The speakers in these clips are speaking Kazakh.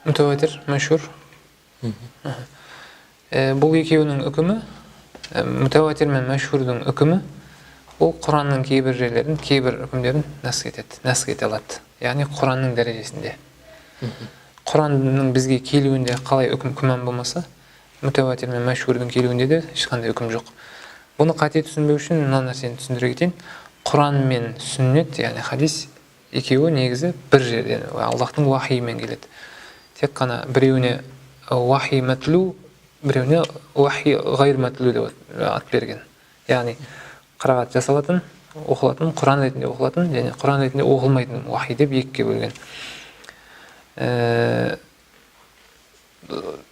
Мүтәуатир, мәшһүр. Бұл екеуінің үкімі, мүтәуатир мен мәшһүрдің үкімі, ол Құранның кейбір жерлерін, кейбір үкімдерін нәсх етеді, нәсх ете алады. Яғни Құранның дәрежесінде. Құранның бізге келуінде қалай үкім күмән болмаса, мүтәуатир мен мәшһүрдің келуінде де ешқандай үкім жоқ. Бұны қате түсінбеу үшін мына нәрсені түсіндіре кетейін. Құран мен сүннет, яғни хадис, екеуі негізі бір жерден, Аллахтың уахиімен келеді. Тек қана біреуіне уахи мәтлу, біреуіне уахи ғайр мәтлу деп ат берген. Яғни қырағат жасалатын, оқылатын, Құран ретінде оқылатын және Құран ретінде оқылмайтын уахи деп екіге бөлген.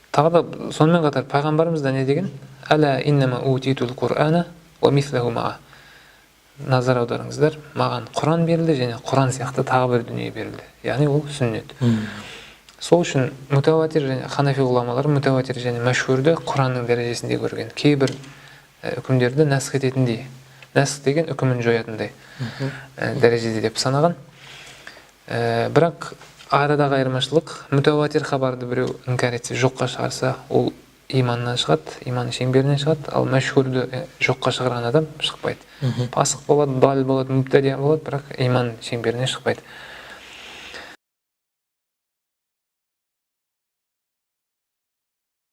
Тағы да сонымен қатар пайғамбарымыз да не деген? Әла иннама утитул Құрана уа мислаху маа. Назар аударыңыздар, маған Құран берілді және Құран сияқты тағы бір дүние берілді. Яғни ол сүннет. Сол үшін мүтәуатир және ханафи ғұламалары мүтәуатир және мәшһүрді Құранның дәрежесінде көрген. Кейбір үкімдерді нәсх ететіндей, нәсх деген үкімін жоятындай дәрежеде деп санаған. Бірақ арадағы айырмашылық, мүтәуатир хабарды біреу іңкәр етсе, жоққа шығарса, ол иманнан шығады, иман шеңберінен шығады, ал мәшһүрді жоққа шығарған адам шықпайды. Пасық болады, дал болады, мүбтәди болады, бірақ иман шеңберінен шықпайды.